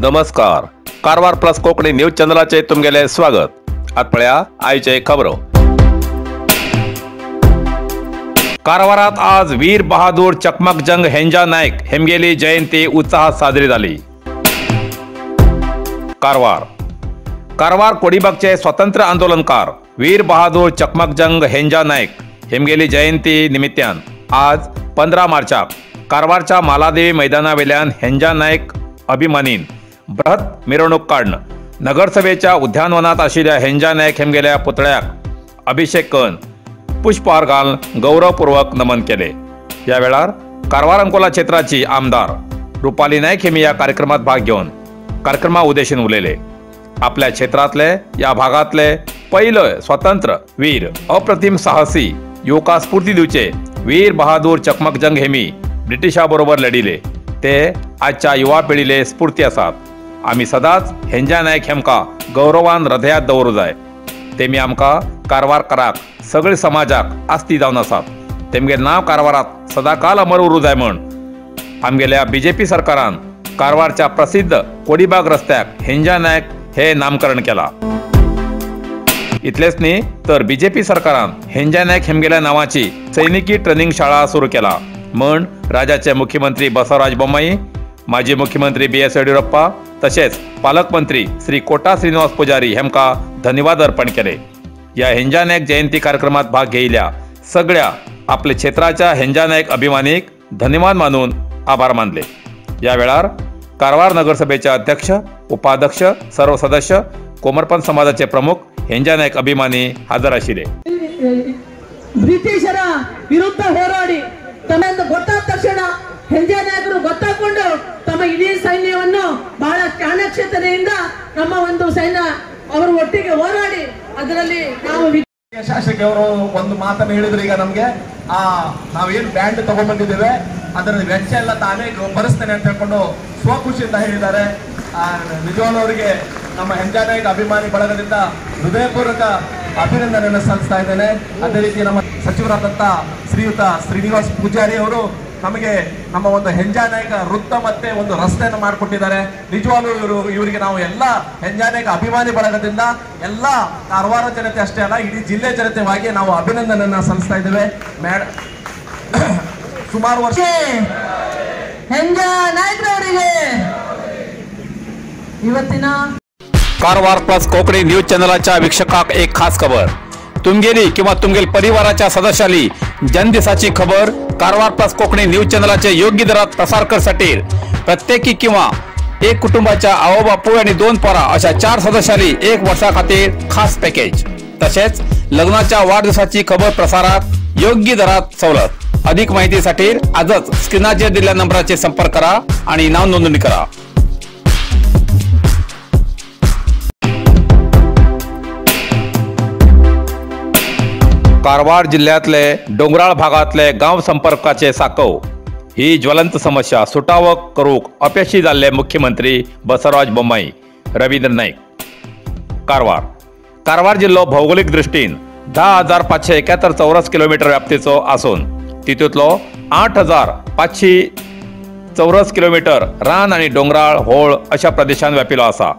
नमस्कार, Karwar plus Konkani news चॅनलाचे तुमगेले स्वागत। आत पळया आयचे खबरो। कारवारात आज वीर बहादूर चकमकजंग हेंजा नायक हेमगेली जयंती उत्साहात साजरी झाली। कारवार कारवार कोडीबागचे स्वतंत्र आंदोलनकार वीर बहादूर चकमकजंग हेंजा नायक हेमगेली जयंती निमित्तान आज 15 मार्चाक कारवारच्या मालादेवी मैदानावेल्यान हेंजा नायक अभिमानीन बृहत मिरवणूक काडून नगरसभेच्या उद्यानवनात आशिल्ल्या हेंजा नायक हेमगेल्या पुतळ्याक अभिषेक करून पुष्पहार घालून गौरवपूर्वक नमन केले। या वेळार कारवार अंकोला क्षेत्राची आमदार रुपाली नायक हेमी या कार्यक्रमात भाग घेऊन कार्यक्रमा उद्देशून उलयले। आपल्या क्षेत्रातले या भागातले पहिले स्वतंत्र वीर अप्रतिम साहसी युवका स्फूर्ती दिवचे वीर बहादूर चकमकजंग हेमी ब्रिटिशाबरोबर लढिले ते आजच्या युवा पिढीले स्फूर्ती आसात। आमी सदांच हेंजा नायक हेमका गौरवान हृदयात दवरू जाय। तेमी आमकां कारवारकाराक सगळे समाजाक आस्ती जावन आसात। तेमगे नांव कारवारात सदाकाल अमर उरूं जाय म्हूण आमगेल्या बीजेपी सरकारान कारवारच्या प्रसिद्ध कोडीबाग रस्त्याक हेंजा नायक हे नामकरण केला। इतलेच न्ही तर बीजेपी सरकारान हेंजा नायक हेमगेल्या नांवाची सैनिकी ट्रेनिंग शाळा सुरू केला म्हण राज्याचे मुख्यमंत्री बसवराज बोम्मई, माजी मुख्यमंत्री बी एस येडियुरप्पा तसेच पालकमंत्री श्री कोटा श्रीनिवास पुजारी हेमका धन्यवाद अर्पण केले। या हेंजा नायक जयंती कार्यक्रमात भाग घेतल्या सगळ्या आपल्या क्षेत्राच्या हेंजा नायक अभिमानीक धन्यवाद मानून आभार मानले। या वेळार कारवार नगरसभेचे अध्यक्ष, उपाध्यक्ष, सर्व सदस्य, कोमरपंत समाजाचे प्रमुख हेंजा नायक अभिमानी हजर आशिल्ले। ಬ್ರಿಟಿಷರ ವಿರುದ್ಧ ಹೋರಾಡಿ ತಮ್ಮೆಂದು ಗೊತ್ತಾದ ತಕ್ಷಣ ಹೆಂಜಾ ನಾಯಕರು ಗೊತ್ತಾಕೊಂಡು ತಮ್ಮ ಇಡೀ ಸೈನ್ಯವನ್ನು ಬಹಳ ಚಾಣಾಕ್ಷತೆಯಿಂದ ನಮ್ಮ ಒಂದು ಸೈನ್ಯ ಅವರು ಒಟ್ಟಿಗೆ ಹೋರಾಡಿ ಅದರಲ್ಲಿ ನಾವು ಶಾಸಕಿಯವರು ಒಂದು ಮಾತನ್ನು ಹೇಳಿದ್ರು. ಈಗ ನಮಗೆ ಆ ನಾವೇನು ಬ್ಯಾಂಡ್ ತಗೊಂಡ್ಬಂದಿದ್ದೇವೆ ಅದರ ವೆಚ್ಚ ಎಲ್ಲ ತಾನೇ ಭರಿಸ್ತೇನೆ ಅಂತ ಹೇಳ್ಕೊಂಡು ಸ್ವಖುಷಿಯಿಂದ ಹೇಳಿದ್ದಾರೆ. ನಿಜವಾಗ್ಲೂ ಅವರಿಗೆ ನಮ್ಮ ಹೆಂಜಾ ನಾಯಕ್ ಅಭಿಮಾನಿ ಬಳಗದಿಂದ ಹೃದಯಪೂರ್ವಕ ಅಭಿನಂದನೆಯನ್ನು ಸಲ್ಲಿಸ್ತಾ ಇದ್ದೇನೆ. ಅದೇ ರೀತಿ ನಮ್ಮ ಸಚಿವರಾದಂಥ ಶ್ರೀಯುತ ಶ್ರೀನಿವಾಸ್ ಪೂಜಾರಿ ಅವರು ನಮಗೆ ನಮ್ಮ ಒಂದು ಹೆಂಜಾ ನಾಯಕ ವೃತ್ತ ಮತ್ತೆ ಒಂದು ರಸ್ತೆಯನ್ನು ಮಾಡಿಕೊಟ್ಟಿದ್ದಾರೆ. ನಿಜವಾಗ್ಲೂ ಇವರಿಗೆ ನಾವು ಎಲ್ಲ ಹೆಂಜಾ ನಾಯಕ ಅಭಿಮಾನಿ ಬಳಗದಿಂದ ಎಲ್ಲ ಕಾರವಾರ ಜನತೆ ಅಷ್ಟೇ ಅಲ್ಲ, ಇಡೀ ಜಿಲ್ಲೆ ಜನತೆವಾಗಿ ನಾವು ಅಭಿನಂದನೆಯನ್ನು ಸಲ್ಲಿಸ್ತಾ ಇದ್ದೇವೆ. ಸುಮಾರು ವರ್ಷ ಹೆಂಜಾ ನಾಯಕರವರಿಗೆ ಇವತ್ತಿನ कारवार प्लस कोकणी न्यूज चॅनलाच्या वीक्षकाक एक खास खबर। तुमगेली किंवा तुमगेल परिवाराच्या सदस्याली जनदिसाची खबर कारवार प्लस कोकणी न्यूज चॅनलाचे योग्य दरात प्रसार करसाठी प्रत्येकी किंवा एक कुटुंबाच्या आओ बापूय आणि 2 पोरा अशा 4 सदस्याली 1 वर्षा खातीर खास पॅकेज, तसेच लग्नाच्या वाढदिवसाची खबर प्रसारात योग्य दरात सवलत। अधिक माहितीसाठी आजच स्क्रीनाचेर दिलेल्या नंबराचे संपर्क करा आणि नाव नोंदणी करा। कारवार जिल्ह्यातले डोंगराळ भागातले गांव संपर्काचे साकव ही ज्वलंत समस्या सुटावो करूक अपयशी जाल्ले मुख्यमंत्री बसवराज बोम्मई, रवींद्र नाईक। कारवार कारवार जिल्लो भौगोलिक दृष्टीन 10,571 चौरस किलोमीटर व्याप्तीचो आसून तितूंतलो 8,500 चौरस किलोमीटर रान आनी डोंगराळ होळ अशा प्रदेशान व्यापिलो आसा।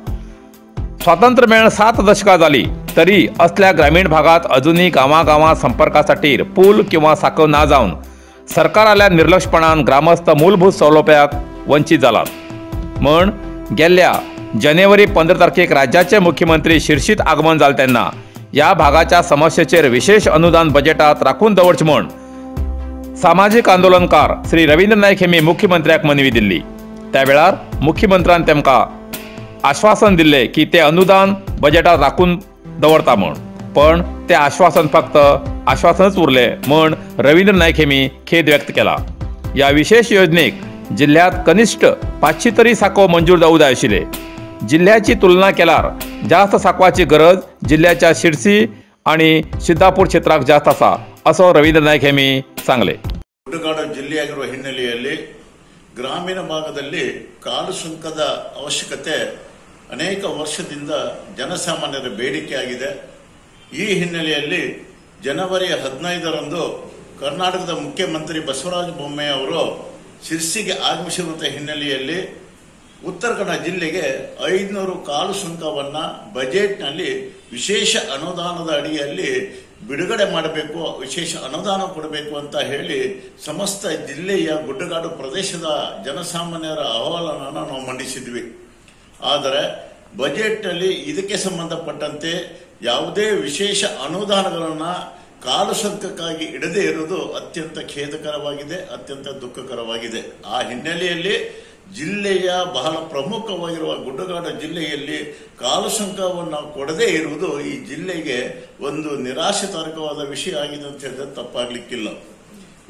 स्वातंत्र्य मेळून 7 दशकां जाली तरी असल्या ग्रामीण भागात अजूनही गांवागांवां संपर्कासाठी पूल किंवा साकव ना जावन सरकाराल्या निर्लक्षपणान ग्रामस्थ मूलभूत सौलभ्याक वंचित जालात म्हण गेल्ल्या जानेवारी 15 तारखेक राज्याचे मुख्यमंत्री शिर्शीत आगमन जालें तेन्ना ह्या भागाच्या समस्येचेर विशेष अनुदान बजेटात राखून दवरचें म्हण सामाजीक आंदोलनकार श्री रवींद्र नायक हेमी मुख्यमंत्र्याक मनवी दिल्ली। त्या वेळार मुख्यमंत्र्यान तेमकां आश्वासन दिल्ले की ते अनुदान बजेटात राखून दवरता म्हण, पण ते आश्वासन फक्त आश्वासनच उरले म्हण रवींद्र नायक हेमी खेद व्यक्त केला। या विशेष योजनेक जिल्ह्यात कनिष्ठ 500 तरी साकव मंजूर जाऊ जाय आशिल्ले। जिल्ह्याची तुलना केल्यार जास्त साकवाची गरज जिल्ह्याच्या शिरसी आणि सिद्धापूर क्षेत्राक जास्त आसा असो रवींद्र नायक हेमी सांगले। ಗುಡ್ಡಗಾಡು ಜಿಲ್ಲೆಯಾಗಿರುವ ಹಿನ್ನೆಲೆಯಲ್ಲಿ ಗ್ರಾಮೀಣ ಭಾಗದಲ್ಲಿ ಕಾಲು ಸುಂಕದ ಅವಶ್ಯಕತೆ ಅನೇಕ ವರ್ಷದಿಂದ ಜನಸಾಮಾನ್ಯರ ಬೇಡಿಕೆಯಾಗಿದೆ. ಈ ಹಿನ್ನೆಲೆಯಲ್ಲಿ ಜನವರಿ 15ರಂದು ಕರ್ನಾಟಕದ ಮುಖ್ಯಮಂತ್ರಿ ಬಸವರಾಜ ಬೊಮ್ಮಾಯಿ ಅವರು ಶಿರ್ಸಿಗೆ ಆಗಮಿಸಿರುವಂತಹ ಹಿನ್ನೆಲೆಯಲ್ಲಿ ಉತ್ತರ ಕನ್ನಡ ಜಿಲ್ಲೆಗೆ 500 ಕಾಲು ಸುಂಕವನ್ನು ಬಜೆಟ್ನಲ್ಲಿ ವಿಶೇಷ ಅನುದಾನದ ಅಡಿಯಲ್ಲಿ ಬಿಡುಗಡೆ ಮಾಡಬೇಕು, ವಿಶೇಷ ಅನುದಾನ ಕೊಡಬೇಕು ಅಂತ ಹೇಳಿ ಸಮಸ್ತ ಜಿಲ್ಲೆಯ ಗುಡ್ಡಗಾಡು ಪ್ರದೇಶದ ಜನಸಾಮಾನ್ಯರ ಅಹವಾಲನ್ನು ನಾವು ಮಂಡಿಸಿದ್ವಿ. ಆದರೆ ಬಜೆಟ್ನಲ್ಲಿ ಇದಕ್ಕೆ ಸಂಬಂಧಪಟ್ಟಂತೆ ಯಾವುದೇ ವಿಶೇಷ ಅನುದಾನಗಳನ್ನು ಕಾಲು ಸುಂಕಕ್ಕಾಗಿ ಇಡದೇ ಇರುವುದು ಅತ್ಯಂತ ಖೇದಕರವಾಗಿದೆ, ಅತ್ಯಂತ ದುಃಖಕರವಾಗಿದೆ. ಆ ಹಿನ್ನೆಲೆಯಲ್ಲಿ ಜಿಲ್ಲೆಯ ಬಹಳ ಪ್ರಮುಖವಾಗಿರುವ ಗುಡ್ಡಗಾಡು ಜಿಲ್ಲೆಯಲ್ಲಿ ಕಾಲು ಸುಂಕವನ್ನು ಕೊಡದೇ ಇರುವುದು ಈ ಜಿಲ್ಲೆಗೆ ಒಂದು ನಿರಾಶಾದಾಯಕವಾದ ವಿಷಯ ಆಗಿದೆ ಅಂತ ಹೇಳಿದ್ರೆ ತಪ್ಪಾಗಲಿಕ್ಕಿಲ್ಲ.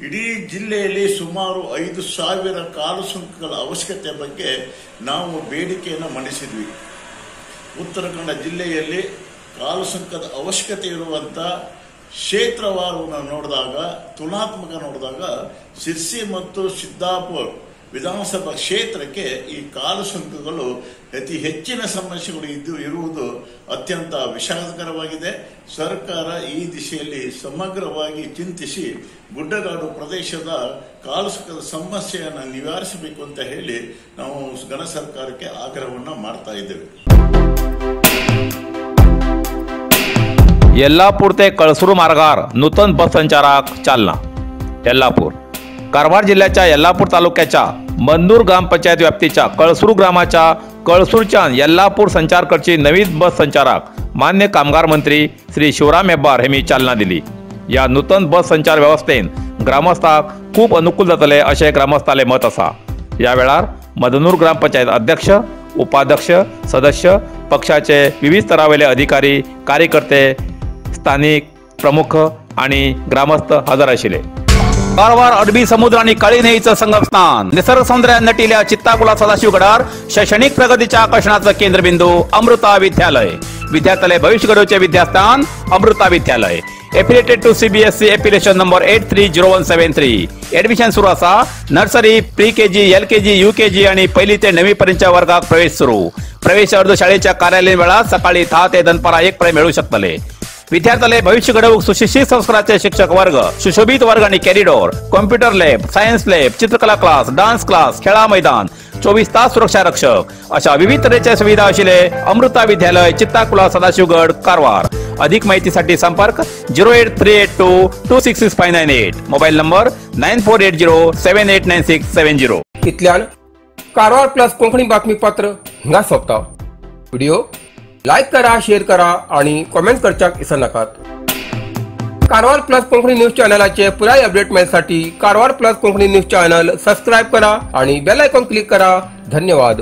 ಇಡೀ ಜಿಲ್ಲೆಯಲ್ಲಿ ಸುಮಾರು 5,000 ಕಾಲು ಸುಂಕಗಳ ಅವಶ್ಯಕತೆ ಬಗ್ಗೆ ನಾವು ಬೇಡಿಕೆಯನ್ನು ಮಂಡಿಸಿದ್ವಿ. ಉತ್ತರ ಕನ್ನಡ ಜಿಲ್ಲೆಯಲ್ಲಿ ಕಾಲು ಸುಂಕದ ಅವಶ್ಯಕತೆ ಇರುವಂಥ ಕ್ಷೇತ್ರವಾರವನ್ನು ನೋಡಿದಾಗ, ತುಲನಾತ್ಮಕ ನೋಡಿದಾಗ ಸಿರ್ಸಿ ಮತ್ತು ಸಿದ್ದಾಪುರ ವಿಧಾನಸಭಾ ಕ್ಷೇತ್ರಕ್ಕೆ ಈ ಕಾಲು ಸುಂಕಗಳು ಅತಿ ಹೆಚ್ಚಿನ ಸಮಸ್ಯೆಗಳು ಇರುವುದು ಅತ್ಯಂತ ವಿಷಾದಕರವಾಗಿದೆ. ಸರ್ಕಾರ ಈ ದಿಶೆಯಲ್ಲಿ ಸಮಗ್ರವಾಗಿ ಚಿಂತಿಸಿ ಗುಡ್ಡಗಾಡು ಪ್ರದೇಶದ ಕಾಲು ಸುಂಕದ ಸಮಸ್ಯೆಯನ್ನು ನಿವಾರಿಸಬೇಕು ಅಂತ ಹೇಳಿ ನಾವು ಘನ ಸರ್ಕಾರಕ್ಕೆ ಆಗ್ರಹವನ್ನು ಮಾಡ್ತಾ ಇದ್ದೇವೆ. येल्लापूर ते कळसूर मार्गार नूतन बस संचाराक चालना. येल्लापूर कारवार जिल्ह्याच्या येल्लापूर तालुक्याच्या मदनूर ग्रामपंचायत व्याप्तीच्या कळसूर ग्रामाच्या कळसूरच्यान येल्लापूर संचार करची नवीन बस संचाराक मान्य कामगार मंत्री श्री शिवराम हेब्बार हेमी चालना दिली. या नूतन बस संचार व्यवस्थेन ग्रामस्थाक खूब अनुकूल जातले अशें ग्रामस्थाले मत आसा. या वेळार मदनूर ग्रामपंचायत अध्यक्ष, उपाध्यक्ष, सदस्य, पक्षाचे विविध स्तरावेले अधिकारी, कार्यकर्ते, स्थानिक प्रमुख आणि ग्रामस्थ हजर आशिल्ले. कारवार अरबी समुद्र आणि काळी न्हंयेचं संगमस्थान, निसर्ग सौंदर्यान नटिल्या चित्ताकुला सदाशिवगडार शैक्षणिक प्रगतीच्या आकर्षणाचं केंद्रबिंदू अमृता विद्यालय. विद्यार्थ्याले भविष्य घडोवचे विद्यास्थान Amrita Vidyalaya. Affiliated to CBSE affiliation number 830173. Admission सुरू आसा. Nursery, pre KG, LKG, UKG आणि पहिली ते 9वी पर्यंतच्या वर्गाक प्रवेश सुरू. प्रवेश अर्ज शाळेच्या कार्यालयीन वेळात सकाळी 10 ते दनपारा 1 पर्यंत मेळू शकतले. विद्यार्थ्याले भविष्य घडवूक सुशिक्षित संस्काराचे शिक्षक वर्ग, सुशोभित वर्ग आणि corridor, computer lab, science lab, चित्रकला क्लास, डान्स क्लास, खेळा मैदान, 24 तास सुरक्षा रक्षक अशा विविध तऱ्हेच्या सुविधा आशिल्ले अमृता विद्यालय, चित्ताकुला, सदाशिवगड, कारवार. अधिक माहितीसाठी संपर्क 08382 266598, मोबाईल नंबर 9480 789670. इतल्यान कारवार प्लस कोंकणी बातमीपत्र हांगा सोंपता. व्हिडिओ लायक करा, शेअर करा आणि कॉमेंट करच्याक विसरनाकात. कारवार प्लस कोंकणी न्यूज चॅनलाचे पुराय update मेळसाठी Karwar plus Konkani news channel subscribe करा आणि बेल आयकॉन क्लिक करा. धन्यवाद.